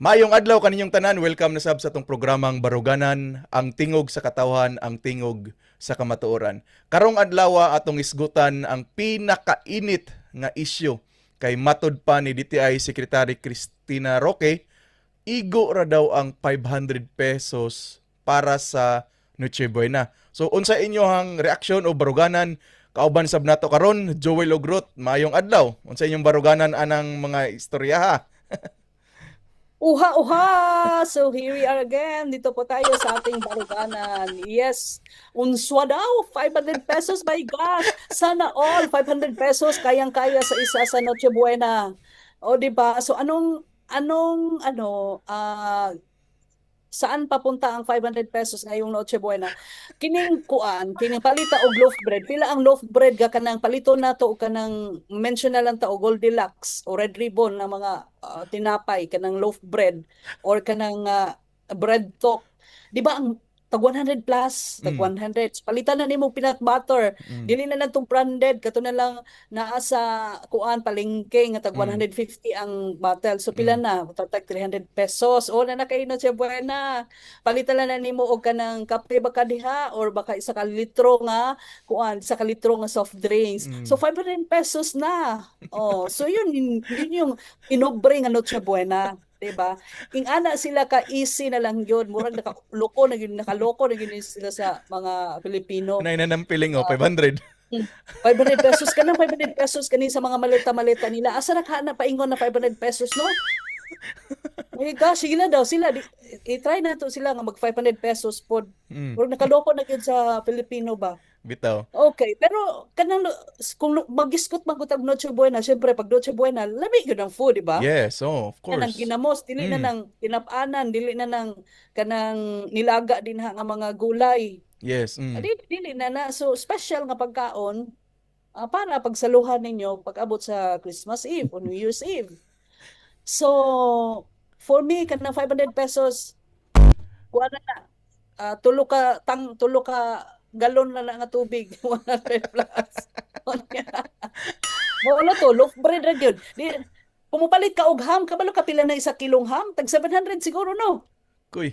Maayong adlaw kaninyong tanan, welcome na sab sa atong programang Baruganan, ang tingog sa katawhan, ang tingog sa kamatuoran. Karong adlaw atong isgutan ang pinakainit nga isyu kay matod pa ni DTI Secretary Cristina Roque, igo ra daw ang 500 pesos para sa Noche Buena. So unsa inyohang reaksyon o baruganan? Kauban sab nato karon Joel Ogrot, maayong adlaw. Unsa inyong baruganan anang mga istorya ha? Uha, uha! So here we are again. Dito po tayo sa ating baruganan. Yes, unswa daw, 500 pesos, my gosh! Sana all, 500 pesos, kayang-kaya sa isa sa Noche Buena. O, di ba? So anong, anong, ano, saan papunta ang 500 pesos ngayong Noche Buena? Kining kuan, kining palita og loaf bread. Pila ang loaf bread ga kanang palito nato og kanang mention na lang ta og Goldilocks o Red Ribbon na mga tinapay, kanang loaf bread or kanang bread talk. Di ba ang tag 100 plus, tag 100. Palitan na nimo peanut butter. Dili na lang tong branded, kato na lang naa sa kuan palengke nga tag 150 ang bottle. So pila na? Tag 300 pesos. O na na kay Noche Buena. Palitan na nimo og kanang kape baka diha or baka isa ka litro nga kuan, isa ka litro nga soft drinks. So 500 pesos na. Oh, so yun yun, yun yung inobre nga Noche Buena. Diba? Ing-ana sila ka easy na lang yun. Murag nakaloko na yun, nakaloko na yun sila sa mga Pilipino. Nay na ng piling oh, 500. 500 pesos kanang 500 pesos kani sa mga maleta-maleta nila. Asa ra ka na paingon na 500 pesos, no? My gosh, sige na daw sila. I-try na to sila nga mag 500 pesos pod. Murag nakaloko na gyud sa Pilipino ba? Bitaw. Okay, pero kanang kung magisgot man ko tag Noche Buena, syempre pag Noche Buena, lami gyud ang food, di ba? Yes, oh, of Na nang course. ginamos, dili na nang tinap-anan, dili na nang kanang nilaga din ha nga mga gulay. Dili, dili na na. So special nga pagkaon para pagsaluhan ninyo pag-abot sa Christmas Eve o New Year's Eve. So for me, kanang 500 pesos kuha na na. Tulo ka tang tulo ka galon na lang nga tubig, 100 plus. Mao na to, loaf bread ra gyud. Di kung mopalit ka og ham, kabalo ka pila na isa kilong ham? Tag 700 siguro, no? Kuy.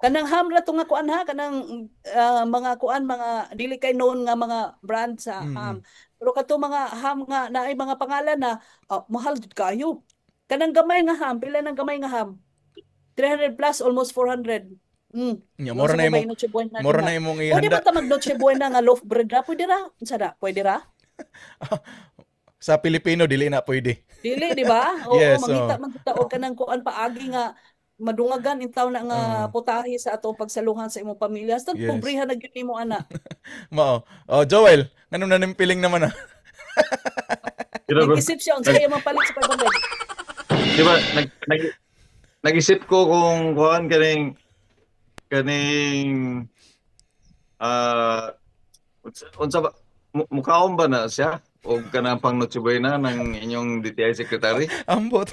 Kanang ham ra to nga kuan ha, kanang mga kuan, mga dili kay known nga mga brand sa ham. Pero kato mga ham nga naay mga pangalan na mahal jud kayo. Kanang gamay nga ham, pila nang gamay nga ham? 300 plus, almost 400. Nya Unsa mora na mo ba imong Noche Buena mora diha? Na imong Pwede ihanda. ba ta mag Noche Buena nga loaf bread ra? Pwede ra? Unsa ra? Pwede ra? Sa Pilipino dili na pwede. Dili, di ba? Oo, Yes, mangita oh. man ta og kanang kuan paagi nga madungagan intaw na nga putahe sa atong pagsaluhan sa imong pamilya. Basta pobrehan na gyud nimo ana. Mao. Oh, Joel, nganong nanimpiling naman ah? Di ba, Nag-isip siya unsa iya mapalit sa 500. Di ba, nag-isip ko kung kuan kaning kaning unsa ba mukaon ba na siya o kanang pang Noche Buena ng inyong DTI secretary? Ambot.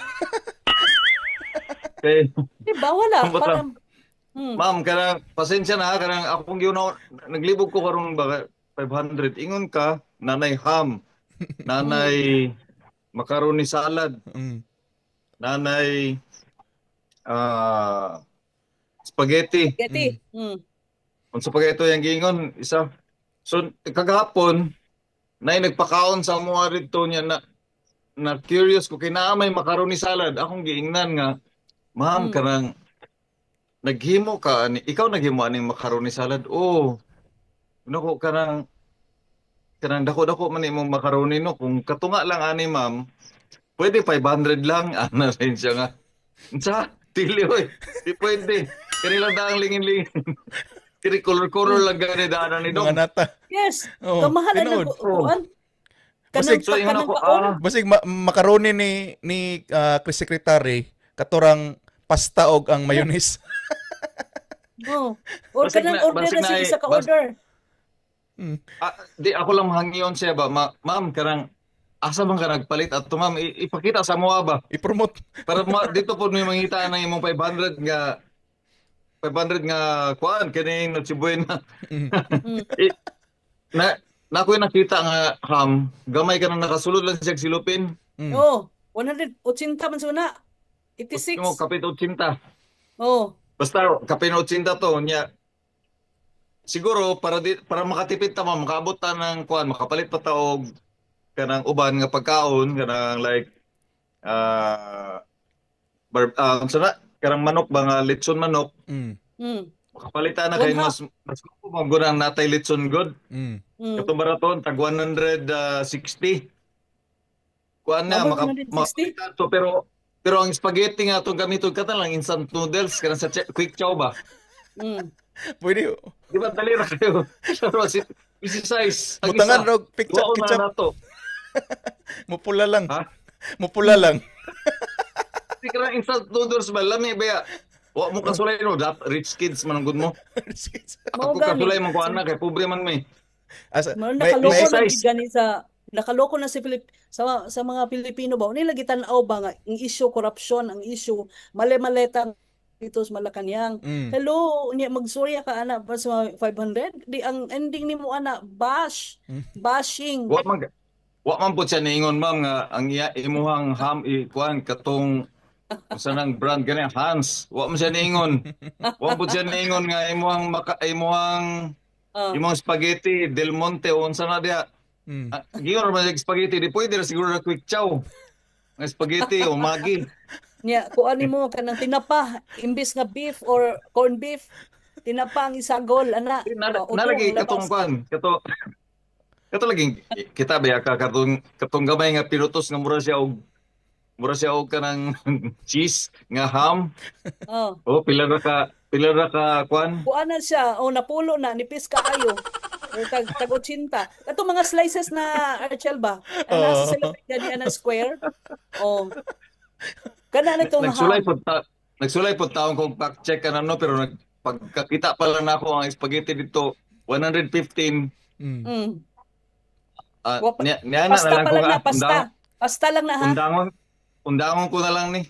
Kay Di ba wala Ambot lang. parang Ma'am, kanang pasensya na kanang akong giuna naglibog ko karong baka 500 ingon ka nanay ham, nanay macaroni salad, nanay spaghetti. Spaghetti. Unsa pa kay ito yung giingon isa. So kagahapon nay nagpakaon sa amoa didto niya na na curious ko kay naa may macaroni salad, akong giingnan nga, "Ma'am, kanang naghimo ka ani, ikaw naghimo aning macaroni salad?" "Oh." Nako, kanang kanang dako-dako man imong macaroni, no, kung katunga lang ani, ma'am, pwede 500 lang. Ana rin siya nga, unsa, dili oy, di pwede, kanilang daang lingin-lingin. Kini color-color lang gani daanan ni Mga dong. nata. Yes. Oh, Kamahalan tinuod. ng kuan. Basig, Kanang So ingon kanang ako, kaon. Basig macaroni ni ni Chris Secretary katurang pasta og ang mayonnaise. Oh. Or Basig kanang order basig na sila isa ka order. Di ako lang hangyon siya ba, ma'am, kanang asa man ka nagpalit ato, ma'am? Ipakita sa moa ba I-promote. Para dito po may mangita na imong 500 nga 500 nga kuan kini Noche Buena. Na na ako'y nakita nga ham, gamay ka nang nakasulod lang siya silupin. Oh, 180 man suna. 86. Mo kapit 80. Oh. Basta kapin 80 to nya. Siguro para makatipid ta, ma'am, makaabot ta ng kuan, makapalit pa ta og kanang uban nga pagkaon, kanang like bar unsa na kanang manok ba nga litson manok. Makapalit ta na kay One half. mas man gud ang natay litson good. Katong baraton tag 160. Kuan na Abot 160? makapalit ta to, pero pero ang spaghetti nga atong gamiton kata lang instant noodles kanang sa Quick Chow ba. Pwede. Di ba dali ra kayo? Pero si easy size. Ang Butangan isa. rog picture Duwaon na ketchup. nato. Mupula lang. Ha? Mupula lang. Di ka lang instant noodles ba? Lami ba ya? Wa mo kasulay no, dat rich kids man ang good mo. Mao Ako gani. kasulay man ko ana kay pobre man may. Asa, Mao may, nakaloko may, na size. gid gani sa nakaloko na si Pilip sa mga Pilipino ba nila gitan-aw ba nga ang issue korupsyon, ang issue male-maleta dito sa Malacanang. Hello, niya magsurya ka ana pa sa 500, di ang ending nimo ana bash, bashing. Wa man pud siya niingon, ma'am, nga ang iya imuhang ham i kuan katong unsa nang brand gani Hans. Wa man siya niingon. Wa man pud siya niingon nga imuhang maka, imuhang imong spaghetti Del Monte o unsa na diha. Ah, giingon ra man siya spaghetti, di pwede ra siguro na Quick Chow. Nga spaghetti o Maggi. Niya kuan nimo kanang tinapa imbis nga beef or corned beef, tinapa ang isagol ana. Oh, Na uto lagi ang labas. katong kuan, kato kato lagi kita ba ka katong katong gamay nga pinutos nga mura siya og kanang cheese nga ham. Oh. Oh, pila ra ka kuan? Kuan na siya, oh, napulo na, nipis kaayo. O tag tag 80. Katong mga slices na Archel ba? Ang nasa Oo. sila gani ana square. Oh. Kana na itong Nagsulay ham. pod ta nagsulay pod taon kong fact check ano, pero pagkakita pa lang nako ang spaghetti dito 115. Niya na Pasta lang pa ko lang nga na, pasta. Pasta lang na ha. Undangon undangon ko na lang ni.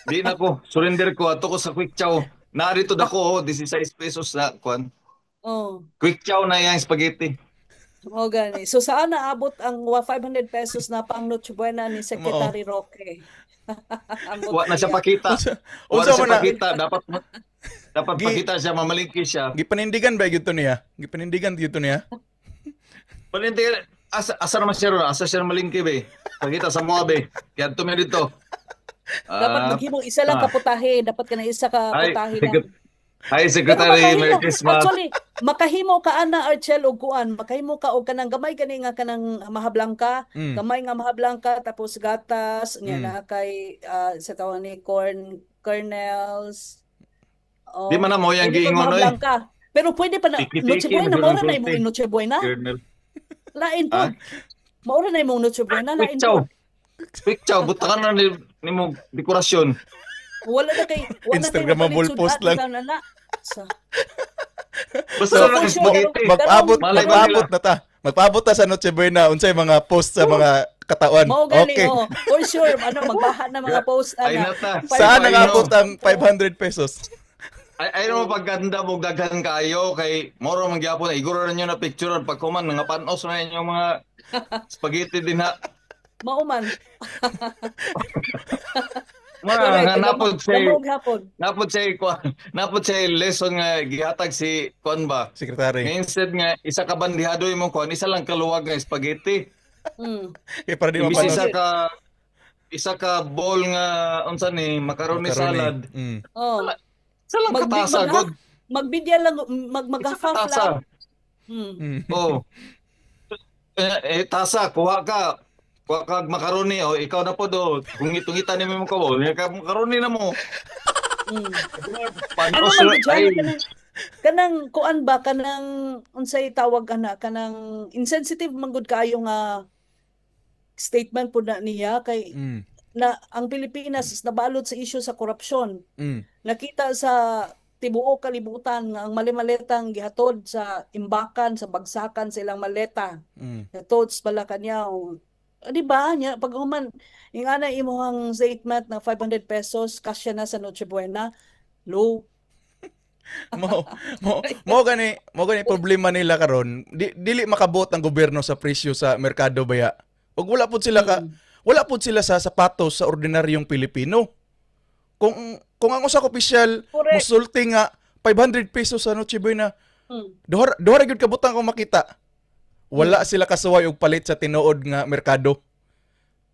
Di na ko surrender ko ato ko sa Quick Chow. Narito dako oh 16 pesos na kuan. Oh. Quick Chow na yang spaghetti. Oh, gani. So saan naabot ang 500 pesos na pang Noche Buena ni Secretary Roque? Ambot Wa na siya niya. pakita. Unsa, Wa unsa na siya man na pakita. Dapat pakita siya, mamalingki siya. Gipanindigan ba gyud to niya? Gipanindigan gyud to niya? Panindigan asa asa naman siya ron? Asa siya malingki be? Pakita sa mga be. Kaya to dito. Dapat maghimo isa lang kaputahe, dapat kana isa ka Ay, putahe lang. Hi, Pero Secretary, Merry makahimo, Christmas. actually, makahimo ka ana Archel og kuan, makahimo ka og kanang gamay gani nga kanang mahablangka, gamay nga mahablangka tapos gatas nya na kay sa tawag ni corn kernels. Oh, Di man na mo yang pwede pa giingon oy. mahablangka. Pero pwede pa na Tiki-tiki, Noche Buena, magdurong maura na sulti. imong Noche Buena. Kernel. Lain Ha? pod. Maura na imong Noche Buena, Quick lain Chow. pod. Quick Chow, butangan na ni nimo dekorasyon. Wala na kay Instagrammable mapalit post sud-an lang. ikaw na na. Sa Basta So, na lang for sure, spaghetti. Magpaabot, Malay ba magpaabot nila? na ta. Magpaabot ta sa Noche Buena unsay mga post sa mga katawan. Mao gani Okay. oh. For sure, ano magbaha na mga post Ay ana. nata. Saan Ay, nangabot no. ang 500 pesos? Ay no paganda mo daghan kayo kay moro man gyapon iguro ra ninyo na picture pag kuman nga panos na inyong mga spaghetti din ha. Mao man. Mga Correct. nga napod say Damo hapon. napod say kuan napod say lesson nga gihatag si kuan ba. Secretary. Nga instead nga isa ka bandihado imong kuan, isa lang kaluwag nga spaghetti. Kay para di Imbis mapanos. isa ka bowl nga unsa ni macaroni Macaroni. salad. Oh. Isa lang katasa god. Magbidya lang Isa ka mag-half tasa. lang. Oh. Tasa, kuha ka. Kuha ka og macaroni oh, ikaw na pod oh. Kung itungita ni mo ka oh, ka macaroni na mo. Ano Panos man gud ay kanang kanang kuan ba kanang unsay tawag ana kanang insensitive man gud kaayo nga statement pud na niya kay na ang Pilipinas is nabalot sa issue sa korupsyon. Nakita sa tibuok kalibutan nga ang mali-maletang gihatod sa imbakan, sa bagsakan sa ilang maleta. Gihatod sa Malacañang. Ah, di ba? Nya pag human yung ana imong statement na 500 pesos kasya na sa Noche Buena. Low. Mo mo mo gani problema nila karon. Dili makabot ang gobyerno sa presyo sa merkado baya. Ug wala pud sila ka wala pud sila sa sapatos sa ordinaryong Pilipino. Kung ang usa ka opisyal musulti nga 500 pesos sa Noche Buena, duha duha ra gyud ka butang kung makita. Wala sila kasuway og palit sa tinuod nga merkado.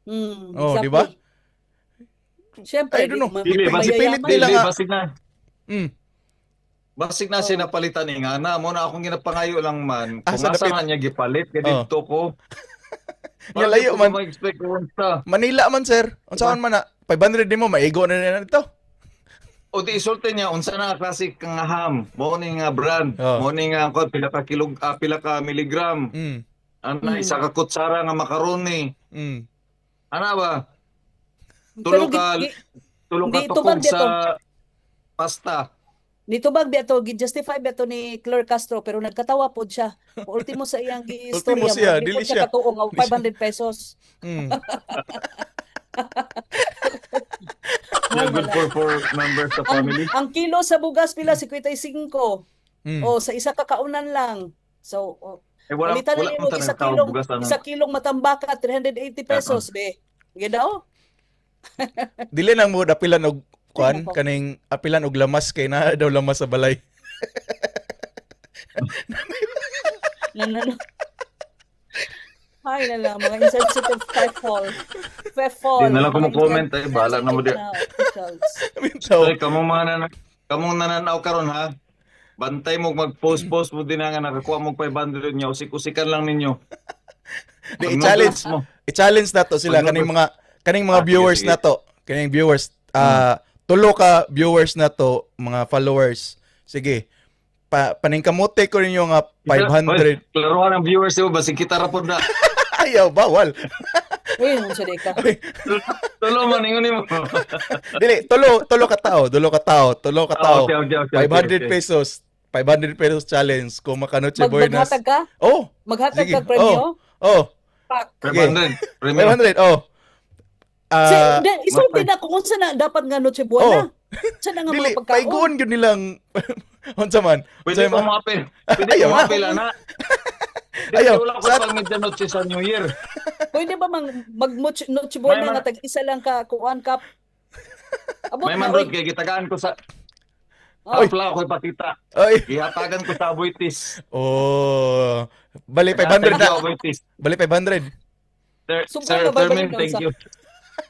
Oh, di ba? Siyempre, I don't know. Dili, Gipilit mayayaman. nila Dili, nga. basig na. Basig na siya napalitan ni nga na mo na akong ginapangayo lang man. Ah, Kung sa asa dapit. nga niya gipalit kay didto ko. Nga layo man. Mag-expect ko unsa. Manila man, sir. Unsaon man na 500 nimo maigo na nila dito. O di isulti niya unsa na nga klase nga ham, mo ni nga brand, mo ni nga kuan pila ka kilo, pila ka milligram. Ana isa ka kutsara nga macaroni. Ana ba? Pero Tulo ka tulo ka di ito tukog bang sa dito? pasta. Nito bag biya to, gi-justify biya to ni Claire Castro, pero nagkatawa pod siya. Ultimo sa iyang Ultimo gi-istorya, siya, murag di dili pod siya siya. katuo nga Dili siya. 500 pesos. Yeah, good for four members of family. Ang kilo sa bugas pila, 55. O sa isa ka kaunan lang. So, oh, Eh, wala palitan na wala nimo man isa tanang tao kilong bugas ana. isa kilong matambaka, 380 pesos be. Sige daw. Dili nang mo apilan og kuan Ay, nako. kaning apilan og lamas kay naa daw lamas sa balay. No, no, no. Ay na lang, mga insensitive fefol. Fefol. Di na lang ko Mga mo-comment, ay, bahala na mo di. insensitive na officials. Bitaw. Ay, kamo mga kamong nananaw karon ha. Bantay mo mag-post-post mo din nga nakakuha mo 500 niya. Usik-usikan lang ninyo. Di i-challenge mo. I-challenge nato sila Pag kaning mga Ah, sige, viewers sige. nato. Kaning viewers, tulo ka viewers nato, mga followers. Sige. Paningkamote ko ninyo nga 500. Oy, klaruhan ang viewers mo basig kita ra pod na. Ayaw, bawal. Uy, nung siya ka. Tulo man ingon nimo. Dili, tulo tulo ka tao, tulo ka tao, tulo ka Ah, tao. okay, 500 okay. pesos. 500 pesos challenge kung makanoche buenas. Maghatag ka? Oh, Maghatag sige. ka premyo? Oh, Pak. Sige. 500. Premium. 500. Oh. Si, Ah, isulti na kung unsa na dapat nga Noche Buena. Unsa na nga dili mga pagkaon. paiguon gyud nilang unsa man. Pwede Unsa ko man? mo-apil. Pwede Ayaw ko na. mo-apil ana. Dili Ayaw. wala ko pag medianoche sa New Year. Pwede ba mang mag Noche Buena May nga tag isa lang ka kuan kap? Abot May na man oy. road kay gitagaan ko sa Oh. Apla ako ipakita. Ay. Gihatagan ko sa Aboitiz. Oh. Bali 500 Thank na. you, Aboitiz. Bali 500. Sir, Sugod Sir na ba Fermin, balik thank sa- you.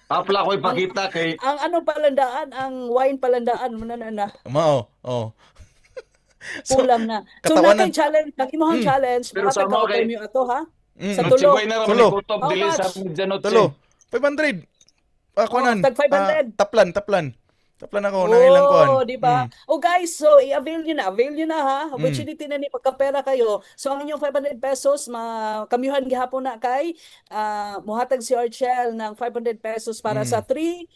Apla ko ipakita kay Ang ano palandaan, ang wine palandaan mo na na na. Mao. Oh. So, Kulang na. So katawanan. na kay challenge, kag imong challenge, Pero makatag sama ka og kay- premyo ato ha. Sa Noche tulo. Buena ra man Tulo. kutob How dili sa much? medianoche. Tulo. 500. Ah, kuanan. Oh, tag 500. Ah, taplan, taplan. Taplan ako ng ilang kuan. Oh, di ba? Oh guys, so i-avail nyo na, avail nyo na ha. Mm. Opportunity na ni pagkapera kayo. So ang inyong 500 pesos makamyuhan gihapon na kay muhatag si Archel ng 500 pesos para sa three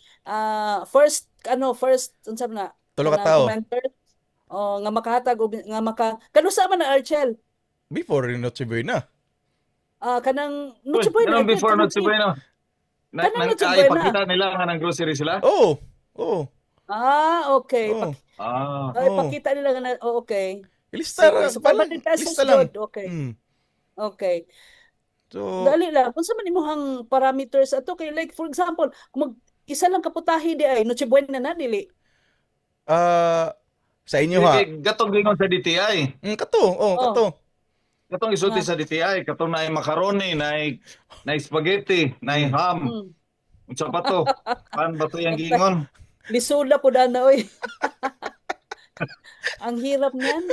first ano first unsa man na Tulo ka kanang tao. commenter. Oh, nga makahatag og nga maka kanusa man na Archel? Before Noche Buena. Ah, kanang Uy, Noche Buena, ganun before kanang Noche Buena. Na, Kanang nang, Noche ay, Buena. ipakita nila nga ng grocery sila? Oh. Oh. Ah, okay. Oh. Ah. Ay, Oh. pakita nila nga na, oh, okay. Ilista Sige, ra so pala. 500 pesos Lista lang. good. Okay. Okay. So, Dali lang. Kung sa man imong parameters ato kay like for example, kung mag isa lang kaputahe di ay Noche Buena na dili. Sa inyo ha. Kay gatong gingon sa DTI. Kato. Oh, Oh. kato. Katong isulti sa DTI, katong naay macaroni, naay naay spaghetti, naay ham. Unsa pa to? Pan ba to yang gingon? Lisula po na oy. Ang hirap niyan.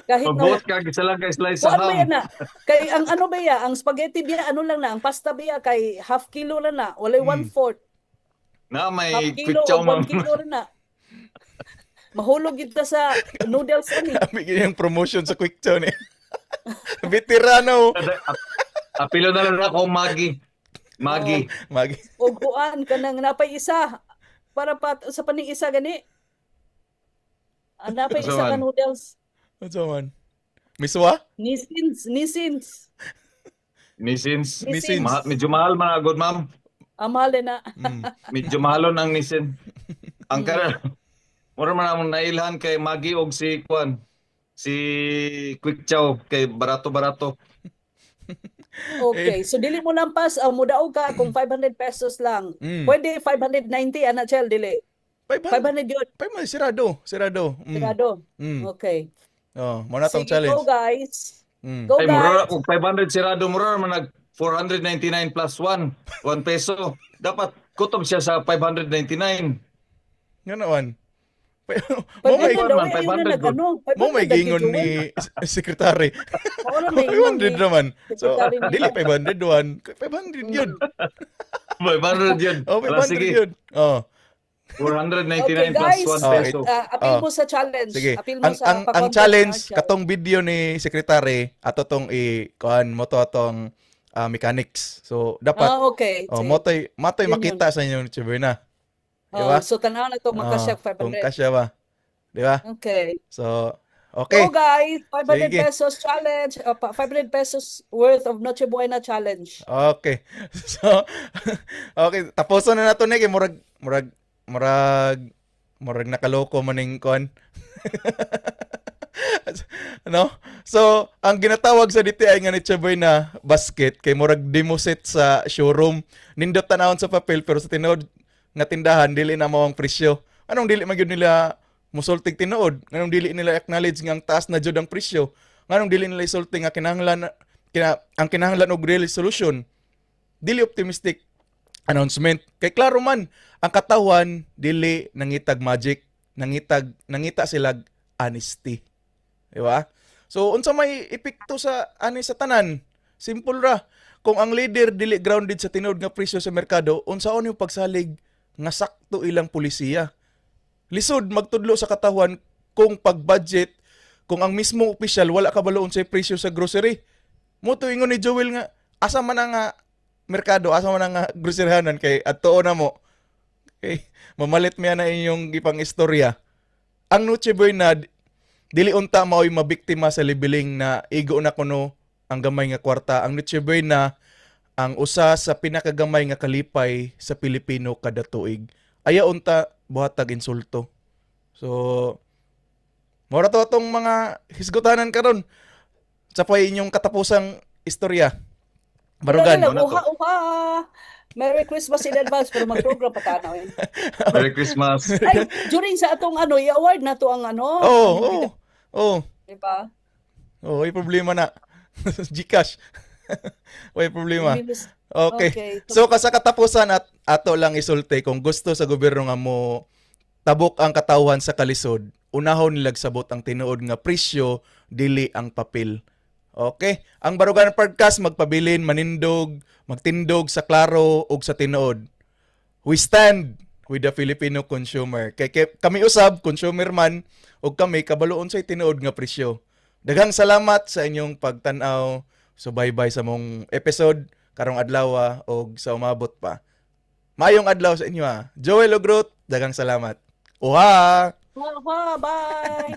Kahit na Mabuot ka isa lang ka slice sa Kuan ba ham. yan na? Kay ang ano ba ya, ang spaghetti biya ano lang na, ang pasta biya kay half kilo lang na, walay 1/4. Na may Half quick kilo chow o 1 man. kilo rin na. Mahulog kita sa noodles ani. Kami yung promotion sa Quick Chow ni. Veterano. Apilo na lang ako Maggi. Maggi. Magi. O kuan kanang napay isa para pa sa paning isa gani. Ah, napay isa ka Unsa man? noodles. Unsa man? Miswa? Nisins, nisins. Nisins. Nisins. Medyo mahal man agad, ma'am. Ang mahal na. Medyo mahalon ang Nissin. Ang kara mura man among nailhan kay Maggi og si Kwan. Si Quick Chow kay barato-barato. Okay, so dili mo lampas, ang mudaog ka kung 500 pesos lang. Pwede 590 ana, Chel, dili? 500. 500 yun. 500 sirado, sirado. Sigurado. Okay. Oh, mo na tong Sige, challenge. go guys. Go Ay, mura guys. kung 500 sirado, mura man nag 499 plus 1, 1 peso. Dapat kutob siya sa 599. Nga naman. Mo may 500 daw man, eh, ayun na 500 nag good. ano, mo may 500 lagi gingon Joel. ni sekretary. Mao na may ingon 500 ni naman. So, secretary dili nila. 501, 500 yun. 500 yun. Oh, Wala, 500 sige. yun. Oh. 499 Okay, plus guys. 1 Oh, peso. Appeal Oh. mo sa challenge. Sige. Appeal mo Ang sa ang ang pa-contest challenge Marshall. katong video ni secretary ato tong i kuan mo to atong mechanics. So dapat Ah, okay. oh Sige. motoy matoy Yun yun. makita sa inyong Nochebuena. Di Oh, ba? so tanaw na to makasya Oh, kung 500. kasya ba. Di ba? Okay. So okay. Go guys, 500 Sige. pesos challenge, 500 pesos worth of Noche Buena challenge. Okay. So okay, tapuson na nato ni kay murag nakaloko man ning kuan. No? So, ang ginatawag sa DTI nga Noche Buena basket kay murag demo set sa showroom. Nindot tanawon sa papel pero sa tinuod nga tindahan dili na mao ang presyo. Anong dili man gyud nila musultig tinuod? Nganong dili nila acknowledge nga ang taas na jud ang presyo? Nganong dili nila isulti nga kinahanglan ang kinahanglan og real solution? Dili optimistic announcement. Kay klaro man, ang katawan dili nangitag magic, nangita sila honesty. Di ba? So unsa may epekto sa ani sa tanan? Simple ra. Kung ang leader dili grounded sa tinuod nga presyo sa merkado, unsaon yung pagsalig nga sakto ilang pulisiya? Lisod magtudlo sa katawhan kung pag-budget kung ang mismong opisyal wala kabalo unsay presyo sa grocery. Mo to ingon ni Joel nga asa man ang nga merkado, asa man ang nga groceryhanan kay adtuon na mo. Okay, mamalit mi na inyong gipang istorya. Ang Noche Buena dili unta mao'y mabiktima sa libeling na igo na kuno ang gamay nga kwarta. Ang Noche Buena ang usa sa pinakagamay nga kalipay sa Pilipino kada tuig. Aya unta buhatag insulto. So mora to atong mga hisgutanan karon sa pay inyong katapusang istorya. Barugan. Wala lang, Muna to. uha, uha. Merry Christmas in advance pero mag-program pa tanaw eh. Merry Christmas. Ay, during sa atong ano, i-award na to ang ano. Oo, ang oo. Oo. Diba? Oh, may problema na. GCash. May problema. Okay. Okay. So sa katapusan at ato lang isulti kung gusto sa gobyerno nga mo tabok ang katawhan sa kalisod, unahon nilag sabot ang tinuod nga presyo dili ang papel. Okay? Ang Baruganan Podcast magpabilin, manindog, magtindog sa klaro ug sa tinuod. We stand with the Filipino consumer. Kay kami usab consumer man ug kami kabalo unsay tinuod nga presyo. Daghang salamat sa inyong pagtan-aw. Subaybay sa mong episode karong adlaw og sa umabot pa. Maayong adlaw sa inyo ha. Joel ug Ruth, daghang salamat. Uha! Uha, bye!